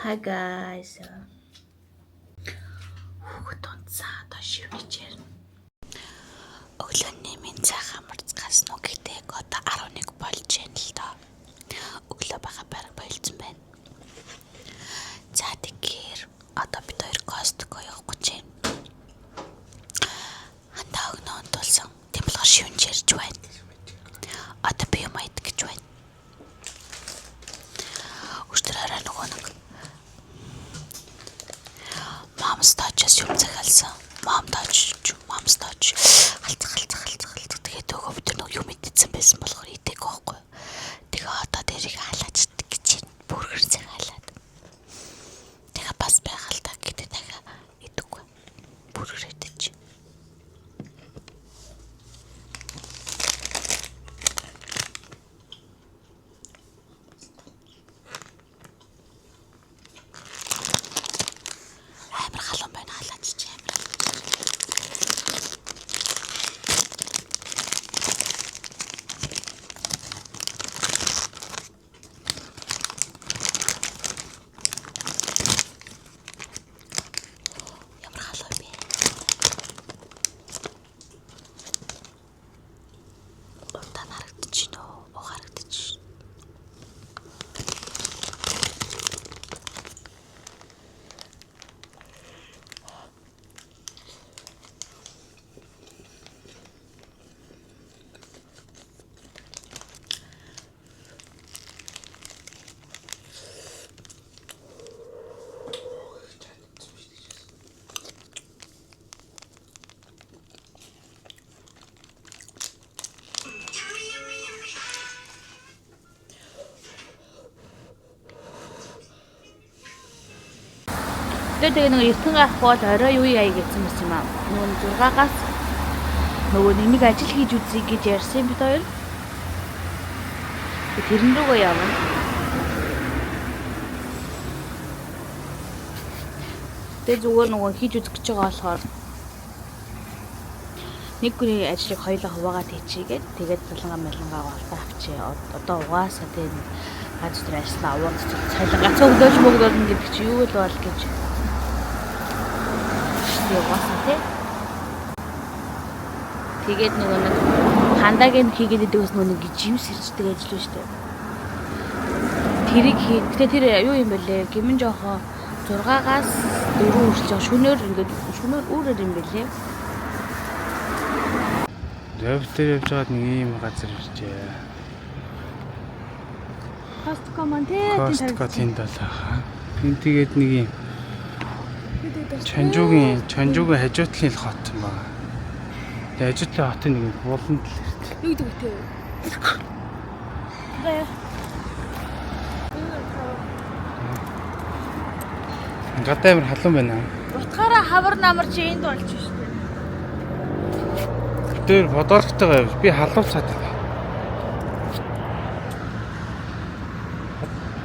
Hi guys. Хүүхэд унтсан, одоо шивнэж ярина. Өглөөний минь сайхан амарцгаас нү гэхдээ одоо 11 болж байна л доо. Өглөө бага бараг болцсон байна. За, тэгэхээр одоо бид хоёр Costco явах гэж байна. Хандаа өгнө унтуулсан. Тийм болохоор шивнэж ярьж байна. Одоо би юм айд гэж байна. Өчтөр орой нөгөө нэг Mom's Touch-аас юм захиалсан. Mom Touch, Mom's Touch. Халцах, халцах, халцах, халцах. Тэгээд өгөө бид нэг юм идсэн байсан болохоор идээг байхгүй. Тэгээ одоо тэрийг халаач гэж байна. Бургер захиалаад. Тэгээ бас байгаа л та, гэдэг дахиад идэхгүй. Бургер идэж. Амар халуун байна, халаач чи амар. Ямар халуун бэ? Урдаа харагдчих нөө, уу харагдчих. Тэгээ тэгээ нэг эртхэн гарахгүй бол орой юу яа гэсэн мэт юм аа. Нөгөө 6-аас нөгөө нэг ажил хийж үзье гэж ярьсан бид хоёр. Тэрэн рүүгээ явна. Тэгээ зүгээр нөгөө хийж үзэх гэж байгаа болохоор нэг хүний ажлыг хоёулаа хуваагаад хийчихгээд, тэгээд цалингаа малингаа голтоо авчи. Одоо угаасаа тийм ганц өдөр ажиллаа аваад цалингаа цогдож мөгдөөлнө гэдэг чи юу л бол гэж шүү угаасаа тий. Тэгээд нөгөө нэг хандагийн хийгээд идэгээс нөгөө нэг жимс хэрчдэг ажил шүү дээ. Тэрийг хий. Гэтэ тэр юу юм бэлээ? Гимэн жоохоо 6-аас 4 хүртэл шөнөөр, ингээд шөнөөр үүрээр юм бэлээ. Зөв дээр явж байгаад нэг ийм газар иржээ. Costco маань тий. Costco тэнд бол хаа. Энд тэгээд нэг ийм Чанжуугийн хажуутлын л хот юм байна. Тэгээ хажуутлын хотын нэг буланд л ирт. Юу гэдэг вэ? Гая. Гадаа амар халуун байна. Утгаараа хавар намар чи энд болж шүү дээ. Тэр Подольсктойгоо явж би халуун цаад байна.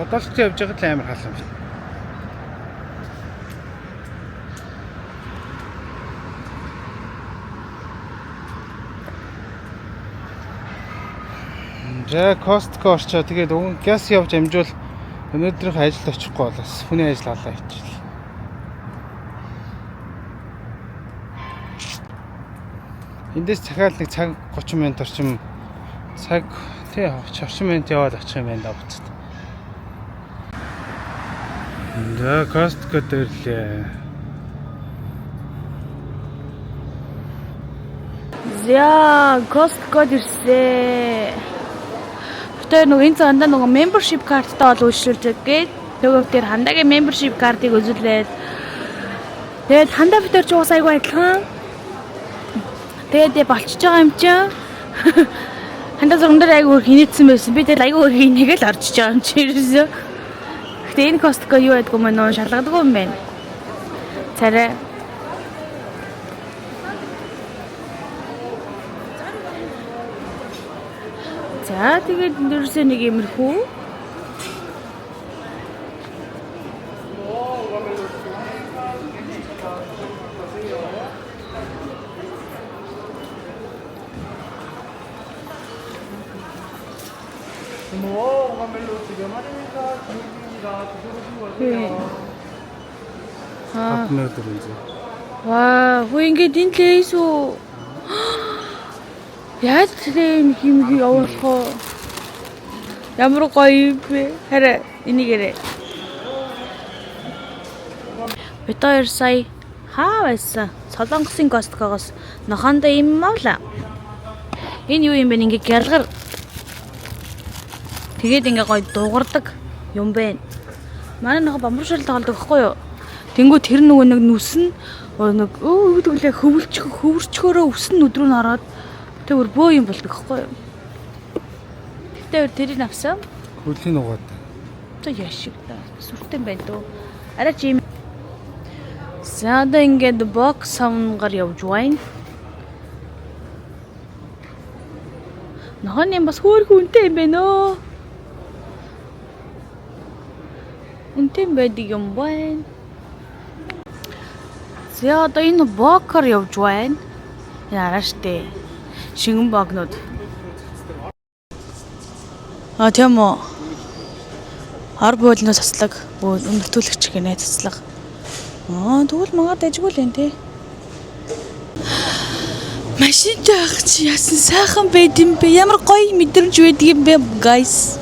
Подольскт явж байгаад л амар халуун байна. За, Costco орчоо, тэгээд уг газ явж амжуул өнөөдрийнхөө ажилд очихгүй бол бас хүний ажил алаа хийчихлээ. Эндээс захиал нэг цаг 30 минут орчим, цаг тий, 30 орчим минут яваад очих юм байна да буцаад. За, Costco дээр лээ. За, Costco ирсэн. Бид нөгөө энэ зандаа нөгөө membership card-тай бол үйлчлүүлдэг гээд нөгөө дээр хандагийн membership card-ыг үзүүлээд, тэгээд хандаа бид хоёр ч уус айгүй адилхан. Тэгээд болчихж байгаа юм чинь. Хандаа зурган дээр айгүй хинээдсэн байсан. Би тэгээд айгүй хинээгээл орчиж байгаа юм чи ерөөсөө. Гэтэ энэ Costco юу байдгүй мөн нөө шалгадаггүй юм байна. Царай. За, тэгээд ерөөсөө нэг иймэрхүү. Тий. Аа. 5400. Ваа, хөө ингээд энэ лээс үү? Яаж тэр юм хим явуулах вэ? Ямар гоё юм бэ? Хараа энийгээрээ. Бид хоёр сая хаа байсан? Солонгосын Costco-гоос нохоондоо юм авлаа. Энэ юу юм бэ? Ингээ гялгар. Тэгээд ингээ гоё дугардаг юм байна. Манай нохоо бамбар шал тоглодог байхгүй юу? Тэнгүү тэр нөгөө нэг нүс нь нэг өө гэдэг лээ хөвөлчих хөвөрчхөөрөө үс нь нүд рүү н ороод тэр бүр бөө юм болдог байхгүй юу? Тэгтээ тэрийг авсан. Хөлийн угаад. Одоо яшиг та. Сүртэй байна дөө. Арай чи юм. За одоо ингээд бокс савнгаар явж байна. Нохооны бас хөөрхөн үнэтэй юм байна өө. Үнэтэй байдаг юм байна. За одоо энэ бокоор явж байна. Энэ араа штэ. Шингэн богнууд. А тийм үү. Ор буулны цацлаг, нөтөлөгч гинэ цацлаг. Аа тэгвэл мангаад дажгүй л юм тий. Машинтай байх чи яасан сайхан байд юм бэ? Ямар гоё мэдрэмж байдаг юм бэ, guys?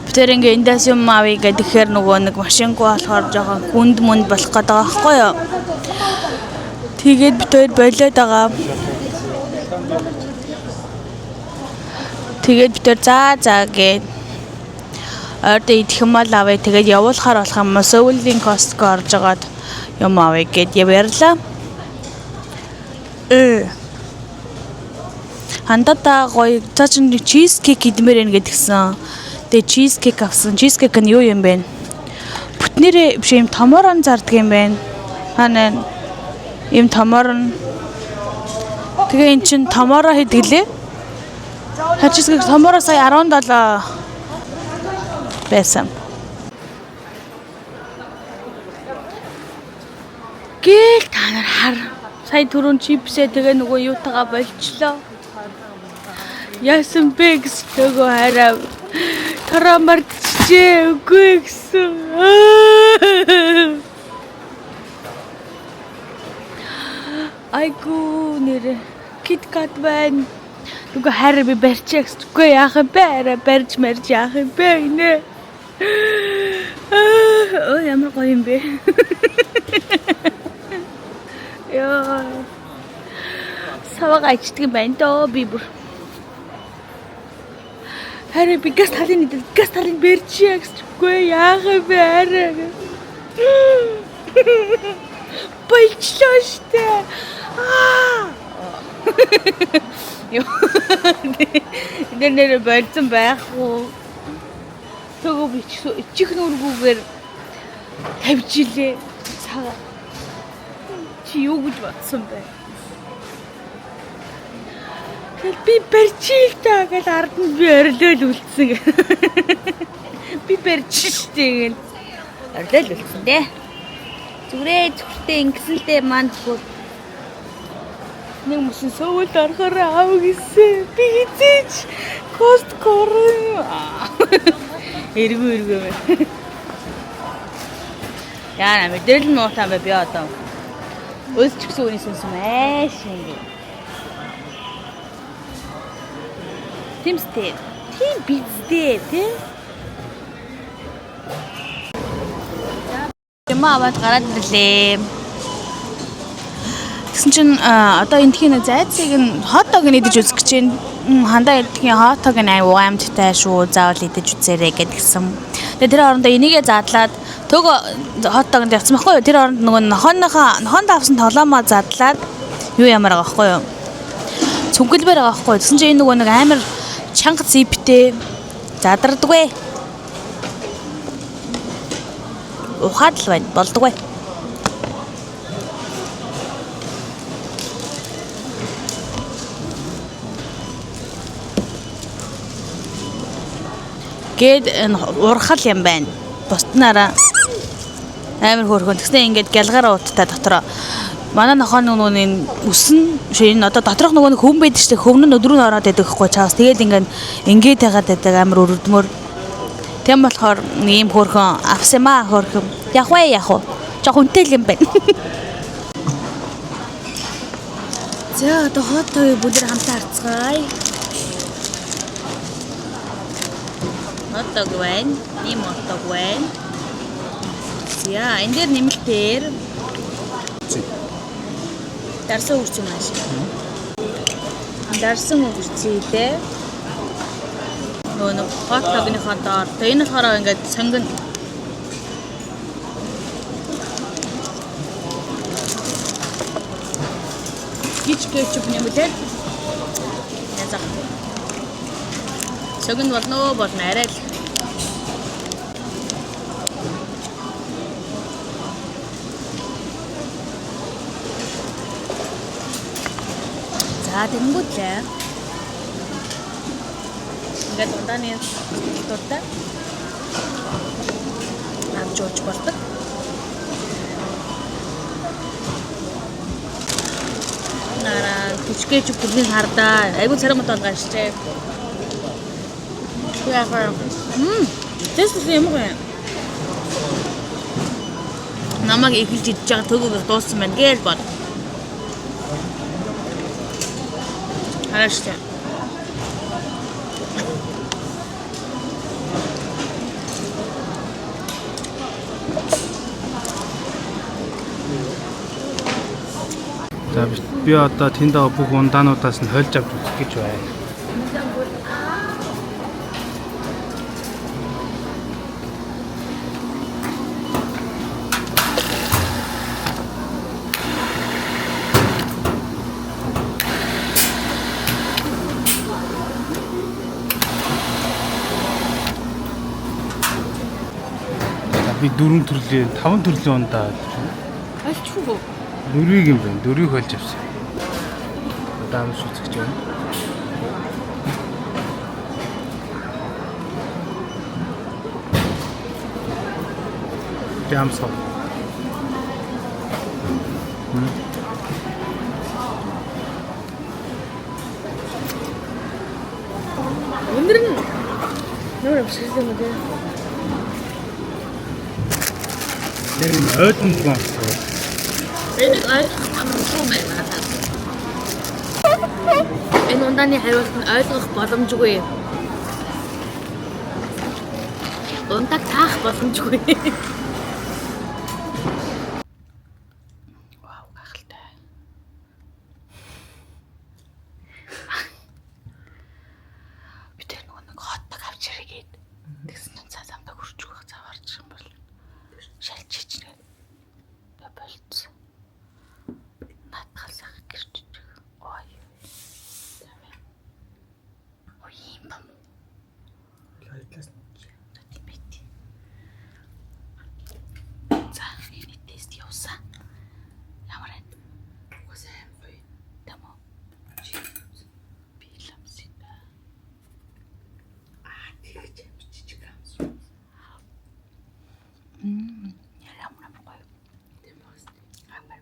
Би тэр ингээ эндээс юм авъя гэхээр нөгөө нэг машингүй болохоор жоохон хүнд мүнд болох гээд байгаа байхгүй юу? Тэгээд бид хоёр болиод байгаа. Тэгээд бид хоёр за за гээд ойрдоо идэх юм ал авъя. Тэгээд явуулахаар болох юм уу? Сөүлийн Costco орж агаад юм авъя гэд яварлаа. Э. Хандата гоё цаа чин чиз кейк идмээр байна гэдгсэн. Тэгээ чиз кейк авсан. Чиз кейк нь юу юм бэ? Бүтнээрээ биш юм томоор нь зардаг юм байна. Хаа нэ юм томоор нь. Тэгээ эн чин томоороо хийдэг лээ. Чиз кейк томоороо сая 17 байсан. Гээл та нар хар. Сая түрүүн чипсээ тэгээ нөгөө юутайгаа болчлоо. Яасан бэ гэсэн нөгөө хараа. Тараа мартчихээ үгүй гэсэн. Айгу нэр Кит Кат байна. Нөгөө хараа би барьчих гэсэн. Үгүй яах юм бэ? Арай барьж марж яах юм бэ гинэ. Өө ямар гоё юм бэ. Йоо. Савага ичдэг юм байна доо би бүр. Харин би газ талын идэл газ талын барьчих гэсэн. Үгүй яах юм бэ арай. Болчлоо штэ. Аа. Йоо. Нэр нэр болцсон байхгүй. Төгөө би чих нүргүүгээр тавьж илээ. Цагаа. Чи юу гэж бодсон бэ? Тэгэл би барьчих л та гэл ард нь би орилол үлдсэн. Би барьчих штэ гэл. Орилол үлдсэн дээ. Зүгрээ зүгтээ ингэсэн л дээ маань хөр. Нэг мөсөн сөүлд орохоор аав гэсэн. Би хизээч Costco руу. Эргүү эргүү мэ. Яа мэдээлэл муутай бай би одоо. Өлч гэсэн үний сүнс маш ингэ. Тимстэй. Тийм биздээ тий. Юм аваад гараад ирлээ. Тэгсэн чинь одоо эндхийн зайцыг нь хот дог нь идэж үзэх гэж байна. Хандаа эндхийн хот дог нь аюу амттай шүү. Заавал идэж үзээрэй гэдгсэн. Тэгээ тэр орондоо энийгээ задлаад төгөө хот догонд явсан байхгүй юу? Тэр оронд нөгөө нохооныхоо нохоонд авсан толоомоо задлаад юу ямар байгаа байхгүй юу? Цүнгэлбэр байгаа байхгүй юу? Тэгсэн чинь энэ нөгөө нэг амар чанга зиптэй задардаггүй. Ухаад л байна. Болдгоо. Гээд энэ урхал юм байна. Бусднаараа амар хөөрхөн. Тэгснэ ингээд гялгаараа ууттай дотроо. Манай нохоо нөгөө нэг үсэн биш энэ одоо доторх нөгөө нэг хөвн байдаг шүү дээ. Хөвн нь өдрөө нь ороод байдаг хгүй чаас. Тэгээд ингээд ингээд тагаад байдаг амар өрөвдмөр. Тэм болохоор ийм хөөрхөн авсан юм аа хөөрхөн. Яг вэ яг уу. Жох үнэтэй л юм байна. За одоо хот тойг бүгд хамтаа харцгаая. Хотдог байна. Ийм хотдог байна. За энэ дээр нэмэлтээр дарсан үрч юм ааш. Дарсан үрчээ. Нөгөө нэг хот догныхоо доор. Тэгээ энэ болохоор ингээд сонгино. Гич кетчуп нэмэлээ. Язах. Сонгино болно болно арай л. За тэгэнгүүтлээ. Ингээд ундааны дуртай авч ууж болдог. Нараа түчгээ ч бүгдийг хардаа. Айгу царай мот болгоо ашжээ. Яг Тэс юм уу? Намайг эхэлж идэж байгаа төгөөг дууссан байна гээл бод. Хараач. За би одоо тэнд байгаа бүх ундаануудаас нь хольж авч үзэх гэж байна. За би дөрвөн төрлийн, таван төрлийн ундаа олж байна. Олчихгүй. Дөрвийг юм байна. Дөрвийг хольж авсан. Одоо амж үзэх гэж байна. Би амсаа. Өндөр нь ямар амсгалсан юм бэ? Тэр юм ойдомгүй амсгаа. Энийг ойлгох амаргүй байна. Энэ ундааны хариулт нь ойлгох боломжгүй. Ундаг таах боломжгүй. Вау, гайхалтай. Би тэр нөгөө нэг хотдог авч ирээд тэгсэн чинь цаа замдаа хурж өгөх цаа гарч юм бол шалж ичнэ. Болцсон. Наадхал сах гэрч. Ой. Ой юм бам. Хоёулаас нь. Тийм байт. За, энэ тест явсан. Ямар байна? Угаасаа аим гоё. Тэм үү? Би л амсаа. Аа тэгэж аим жижиг амс. Ямар амар гоё. Тийм байна. Амар.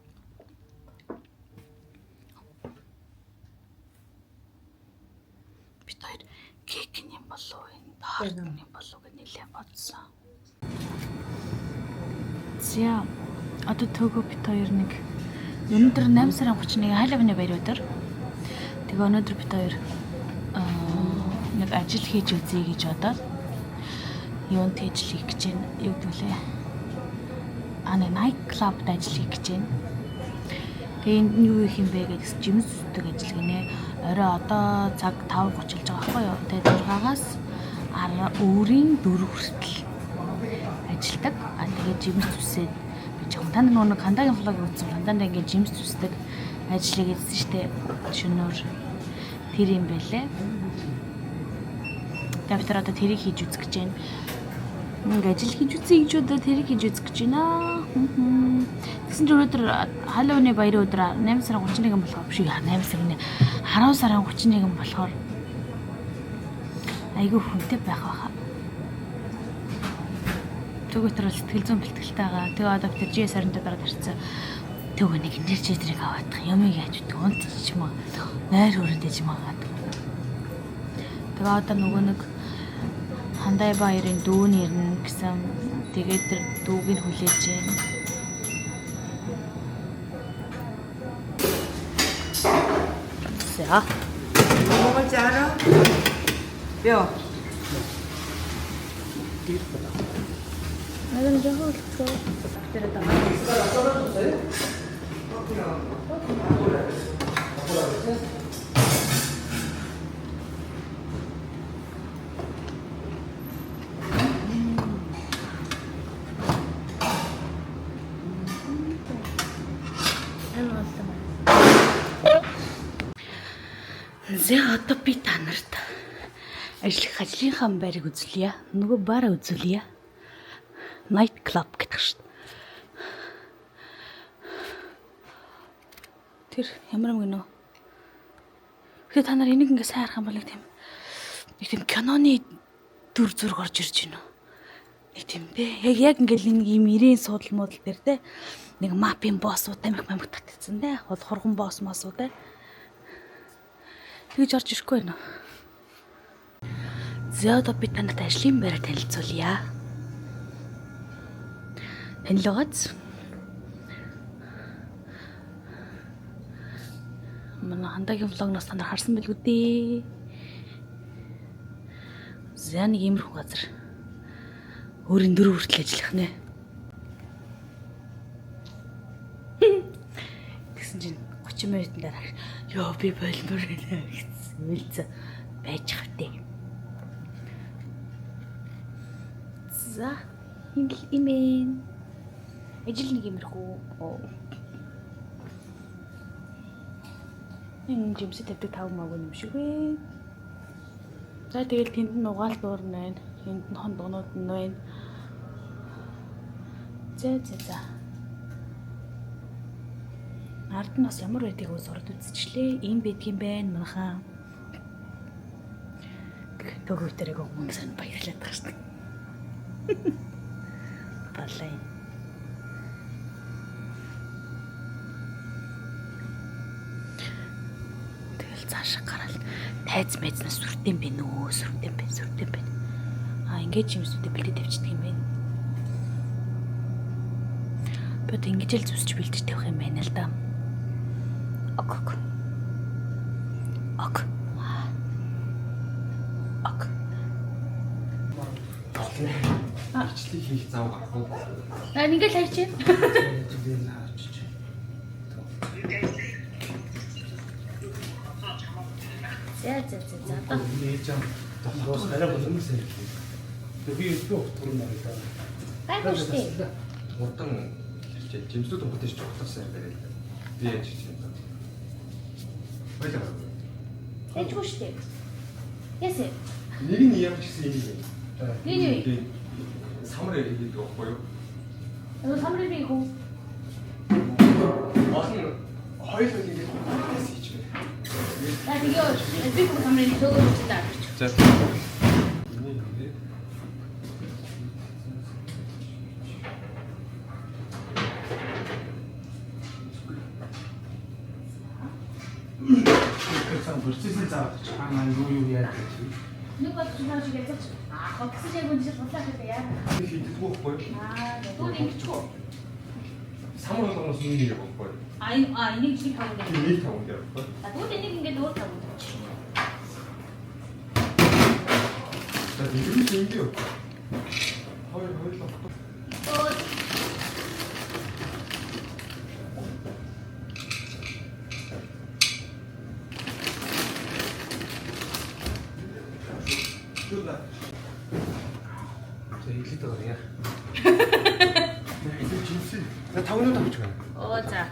Бид хоёр кек юм болов энэ торт юм болов гэж нэлээд бодсон. За одоо төгөө бид хоёр нэг өнөөдөр 8 сарын 31 халавны баяр өдөр. Тэгээ өнөөдөр бид хоёр нэг ажил хийж үзье гэж бодоод юунд ажил хийх гэж байна? Юу гэдэг вүлээ? Аа нэг night club-д ажил хийх гэж байна. Тэгээ энд нь юу их юм бэ гэж жимс зүтэг ажил гинэ. Орой одоо цаг 5:30 болж байгаа байхгүй юу? Тэгээ 6-аас 10 өөрийн 4 хүртэл ажилдаг. А тэгээ жимс зүсээд би жоохон та нар нэг хандагийн влог үзсэн. Хандаанд ингээд жимс зүсдэг ажлыг хийсэн штэ. Шөнөөр тэр юм байлээ. Тэгээ бид нар одоо тэрийг хийж үзэх гэж байна. Ингээ ажил хийж үзье гэж одоо тэрийг хийж үзэх гэж байна. Тэгсэн чинь өнөөдөр Халлоуины баярын өдөр 8 сарын 31 болохоор биш 8 сарын 10 сарын 31 болохоор айгүй хүнтэй байх байхаа. Төгөөтөр бол сэтгэл зүйн бэлтгэлтэй байгаа. Тэгээ одоо бид GS24 дараад ирсэн. Төгөө нэг энержи дрийг аваадах юмыг яаж үтг унтчих юм аа. Нойр хөрөндөө ч юм аа. Тэгээ одоо нөгөө нэг Хандайба хоёрын дүү нь ирнэ гэсэн. Тэгээд тэр дүүг нь хүлээж байна. За. 먹을 줄 알아? 뼈. Надад жоохон үлдсэн. Тэр одоо За одоо би та нарт ажиллах ажлынхаа байрыг үзүүлье. Нөгөө бараа үзүүлье. Night club гэдэг шүү дээ. Тэр ямар юм гэнэ. Тэгэхээр та нар энийг ингээ сайн харах юм бол нэг тийм киноны дүр зураг орж ирж байна. Нэг тийм те яг ингээл нэг юм ирээн суудал муудал дээр те нэг мафийн боссууд тамхи мамх татцсан те бол хурган босс мосуу те тэгж орж ирэхгүй байна. За одоо би танад ажлын байраа танилцуулъя. Танилгааз. Манай хандагийн vlog-ноос та нар харсан байлгүй дээ. За нэг иймэрхүү газар. Өөрийн дөрөв хүртэл ажиллах нэ. Тэгсэн чинь 30 минутын дараа ёо би болмоор байна гэсэн. Үлцээ байж хавтэ. За энэ л имэн. Ажил нэг иймэрхүү. Энэ жимсэд тавьдаг тав маг юм шиг вэ. За тэгэл тэнд нь угаал дуурна байна. Энд нь хондгонууд нь байна. За за за. Ард нь бас ямар байдгийг сурд үзчихлээ. Ийм байдгийн байна манайхаа. Төгөөтөрийг өмнө сан баярлаад байгаа шүү дээ. Балай. Тэгэл цаашаа гараал тайз майзнаас сүртэн бэ нөө сүртэн бэ сүртэн бэ. А ингэж юмсүүдээ бэлдээ тавьчихдаг юм байна. Би одоо ингэж л зүсч бэлдэж тавих юм байна л да. Ok ok. Ok. Ok. Бичлэг хийх зав гарах уу? Аа ингээд хайч. Очиж. За за за за. Одоо Нээж ам дуус арай боломж сайн. Тэгээ би өдөө турн нараа. гайгүй шүү дээ. Хурдан хэлчихээ. Жимслүүд хурдан хийж утга сайн барай. Би яаж хийж юм бэ? Баярлалаа. Хайчгүй шүү дээ. Ясэ. Нэг нь ямар ч гэсэн энийг юм. Нэг юу? Самар хийдэг байхгүй юу? Нөгөө самрын би хүү. Олон хоёул ингэж хурдан хийчихвэ. За тэгээ би бүх самрын төөгөө үзсэн авчих. За. Энийг ингэ. Тэгэхээр процессын заавал чаана юу юу яаж гэж. Нэг бол чимээ шиг язаач. Аа хотгсон яг үнэхээр судлаа гэдэг яа. Хийдэггүй байхгүй юу? Аа тэгвэл ингэчихүү. Самар болгоноос нэг нэг байхгүй юу? А энэ а энийг чиг тавна. Нэг таван дээр байхгүй юу? За тэгвэл энийг ингээд өөр тавна. За тэгвэл ингэ юу? Хоёр хоёр л багтав. Оо. За хэлээд байгаа яа. Энэ жимсэн. За тавнууд авч байна. Оо за.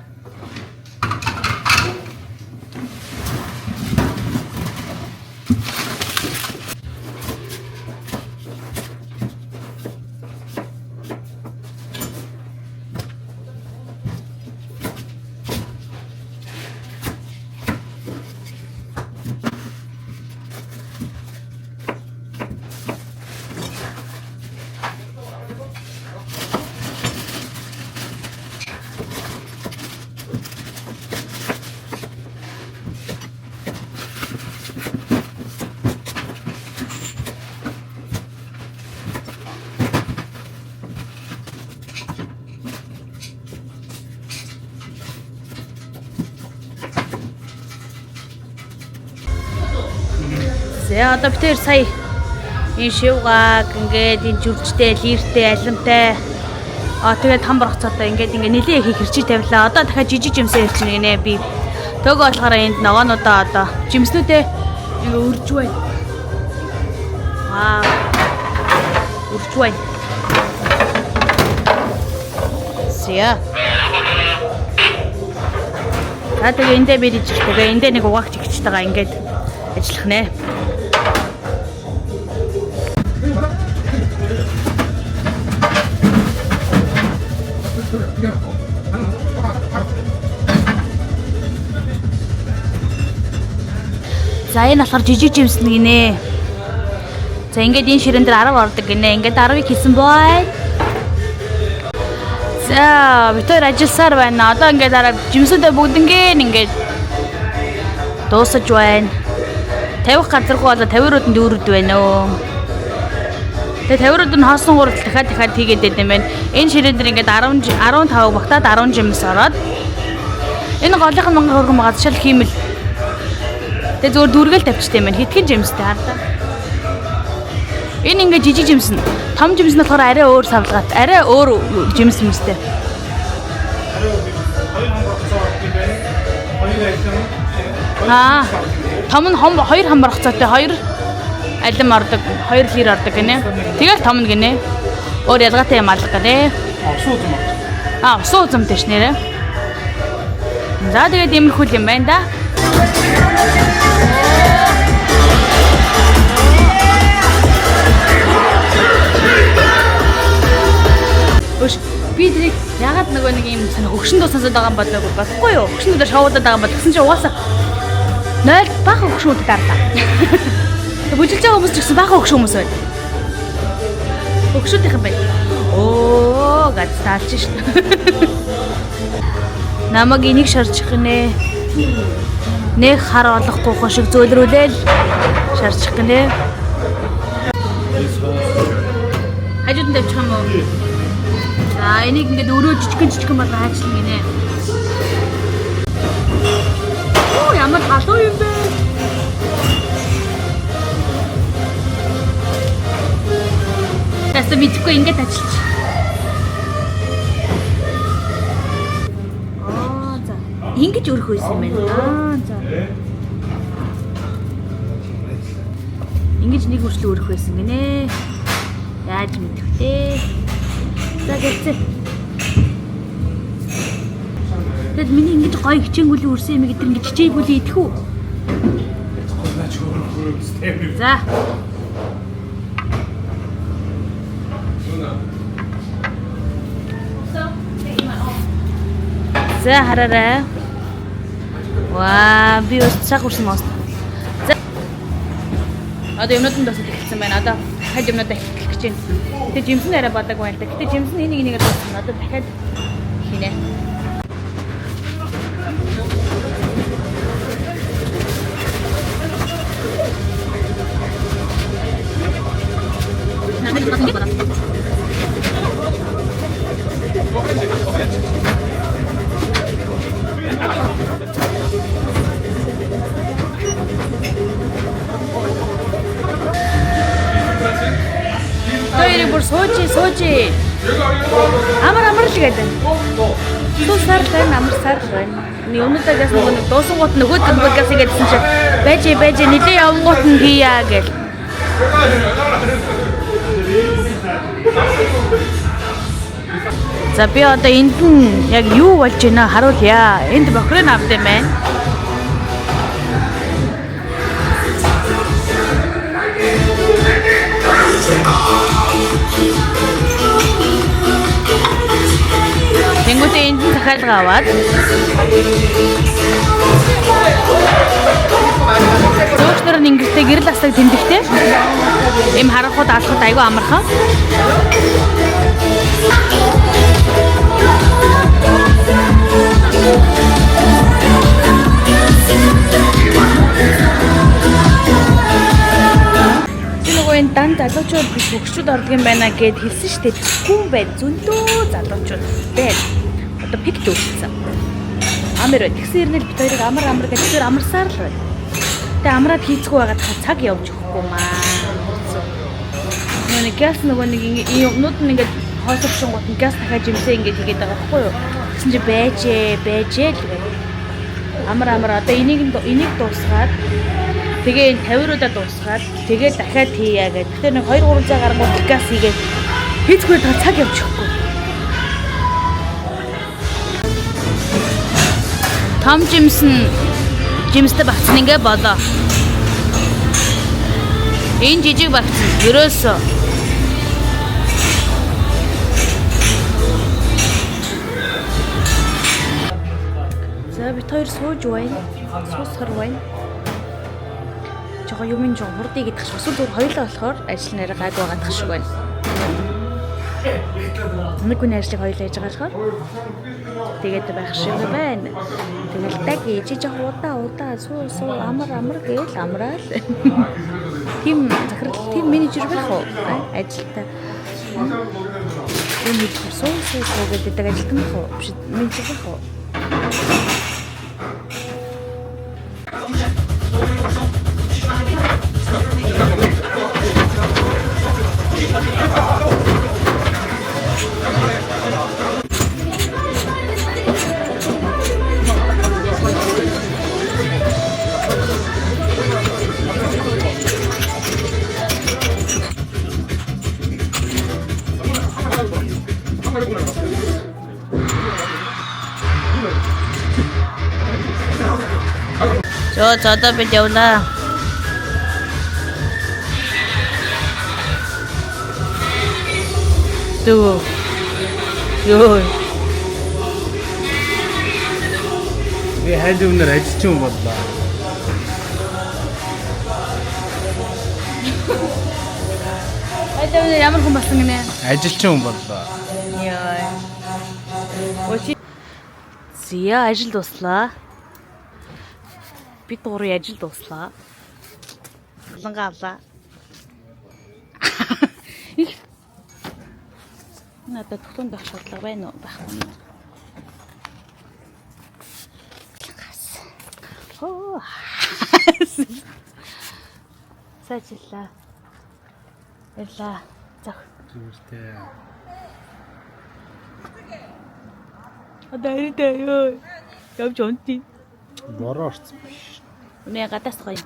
За одоо бид хоёр сая энэ шивгааг ингээд энэ жүржтэй, лиртэй, алимтай тэгээд том боргоцоотой ингээд ингээ нэлээ их хэрчиж тавилаа. Одоо дахиад жижиг жимсээ хэрчнэ гинэ би. Төгөө болохоор энд ногоонуудаа одоо жимснүүдээ ингээ өрж байна. Аа. Өрж байна. Зя. За тэгээ эндээ би ижих тэгээ эндээ нэг угаагч ихчтэйгээ ингээд ажиллах нэ. За энэ болохоор жижиг жимсэн гинэ. За ингээд энэ ширээн дээр 10 ордог гинэ. Ингээд 10-ыг хийсэн бой. За бид хоёр ажилласаар байна. Одоо ингээд дараа жимсүүдээ бүгднгээ ингээд дуусаж байна. Тавих газаргүй болоо 50-рууд нь дүүрүүд байна өө. Тэгээ 50-рууд нь хоосон гурал дахиад дахиад хийгээд байд юм байна. Энэ ширээн дээр ингээд 10 15 багтаад 10 жимс ороод энэ голынх нь мангар хөргөн байгаа шал хиймэл. Тэгээ зөвөр дүүргээл тавьчихдээ юм байна. Хитгэн жимстэй хардаа. Энэ ингээд жижиг жимс нь. Том жимс нь болохоор арай өөр савлгаат, арай өөр жимс юмстэй. Хоёр хамбар ордог юм байна. Хоёр алим. Аа. Том нь хом хоёр хамбар хоцоотой хоёр алим ордог, 2 лир ордог гинэ. Тэгэл том нь гинэ. Өөр ялгаатай юм алга гинэ. Усан үзэм ордог. Аа, усан үзэмтэй ш нэрээ. За тэгээд иймэрхүү юм байна да. Өш би тэрийг ягаад нөгөө нэг юм санаа хөгшин дуу сонсоод байгаа юм болоогүй болохгүй юу? Хөгшин дуу шоудаад байгаа юм бол гэсэн чинь угаасаа 0 бага хөгшин үүд дарлаа. Бүжилж байгаа хүмүүс ч гэсэн бага хөгшин хүмүүс байна. Хөгшүүдийнхэн байна. Оо гэж таалж шин. Намаг энийг шарчих гинэ. Нэг хар олохгүй хошиг зөөлрүүлээл шарчих гинэ. Хажууд нь тавьчих юм уу? За энийг ингээд өрөө жижигэн жижигэн болго хайчлаа гинэ. Оо ямар халуун юм бэ? Тэсэ мэдхгүй ингээд ажиллаж. Аа за. Ингэж өрөх байсан юм байна. Аа за. Ингэж нэг үрчлэн өрөх байсан гинэ. Яаж мэдэх вэ? За гэлцээ. Тэгэд миний ингэж гоё хичээнгүлийн үрсэн юм гэдэг ингэж хичээнгүлийн идэх үү? За. За хараарай. Ваа, би бас цаг үрсэн мост. За. Одоо юмнууд нь бас эхэлсэн байна. Одоо дахиад юмнуудаа эхлэх гэж байна. Гэтэ жимсэн арай бодог байна л да. Гэтэ жимсэн энийг энийгээр дууссан. Одоо дахиад хийнэ. Хоёрыг бүр сууж сууж. Амар амар л гэдэг. Суу сар л байна, амар сар л байна. Юмнуудаа гээс нөгөө нэг дуусангууд нөгөөд нөгөө гээс ингэдсэн чинь байж байж нилээ явангууд нь хийя гэл. За би одоо энд нь яг юу болж байна харуулъя. Энд бохирын авд юм байна. Тэнгүүтээ энд нь захиалга аваад зөөгч нар нь ингэртэй гэрэл аслаг тэмдэгтэй. Ийм харанхууд алхахад айгүй амархан. Би нөгөө энэ дан залуучууд биш хөгшчүүд ордог юм байна гэд хэлсэн шүү дээ. Тэггүй юм байна. Зөндөө залуучууд байна. Одоо пик дүүрсэн. Амар бай. Тэгсэн хэрнээ бид хоёрыг амар амар гэж тэр амарсаар л байна. Тэгээ амраад хийцгүй байгаад цаг явж өгөхгүй. Чадахгүй маа. Нөгөө нэг газ нөгөө нэг ингэ юмнууд нь ингээд хоосовшингууд нь газ дахиад жимсээ ингээд хийгээд байгаа байхгүй юу? Тэгсэн чи байжээ, байжээ л гэх. Амар амар одоо энийг энийг дуусгаад тэгээ энэ 50-руудаа дуусгаад тэгээ дахиад хийя гэдэг. Тэгэхээр нэг 2 3 цаг гарангууд газ хийгээд хийцгүй та цаг явчихгүй. Том жимс нь жимстэй багцсан ингээ болоо. Энэ жижиг багцсан. Ерөөсөө. За бид хоёр сууж байна. Суусгар байна. Жохоо юм ин жоо хурдыг идэх шиг. Эсвэл зүгээр хоёулаа болохоор ажил нэр гайг байгаадах шиг байна. Нэг хүний ажлыг хоёулаа хийж байгаа болохоор тэгээд байх шиг байна. Тэгэл даг ээж жоох удаа удаа суу суу амар амар гээл амраал. Тим захирал тим менежер байх уу? Ажилтаа. Юм хэлэхээр суу суу суу гэдэг ажилтан байх уу? Биш менежер байх уу? За за одоо бид явлаа. Дүү. Йоо. Би хайлын өмнөр ажилчин хүн боллоо. Хайлын өмнөр ямар хүн болсон гинэ? Ажилчин хүн боллоо. Йоо. Зя ажил дуслаа. Бид гурын ажил дуслаа. Халангаа авлаа. Их. Надад төхлөнд байх шаардлага байна уу? Байхгүй юм. Халангаас. Хоо. Сайжлаа. Баярлаа. Зөх. Зүгээр дээ. Одоо ирдэ ёо. Явж унтъя. Бороо орсон биш. Үнэ гадаас гоё.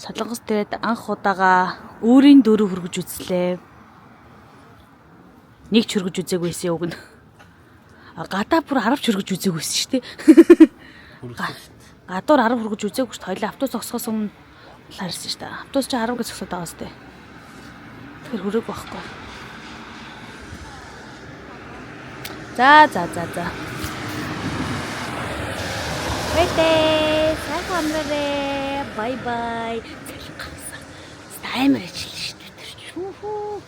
Солонгос дээд анх удаага өөрийн дөрөв хөргөж үзлээ. Нэг ч хөргөж үзээгүй байсан уг нь. А гадаа бүр 10 ч хөргөж үзээгүй байсан шүү дээ. Гадуур 10 хөргөж үзээгүй шүү дээ. Хоёлаа автобус зогсохоос өмнө л харсан шүү дээ. Автобус чи 10 гэж зогсоод байгаа сте. Тэгэхээр хүрээгүй байхгүй. За за за за. Баяртай. Сайхан амраарай. Бай бай. Цалин гарсан. Амар ажиллана шүү дээ. Тэр чүүхүү.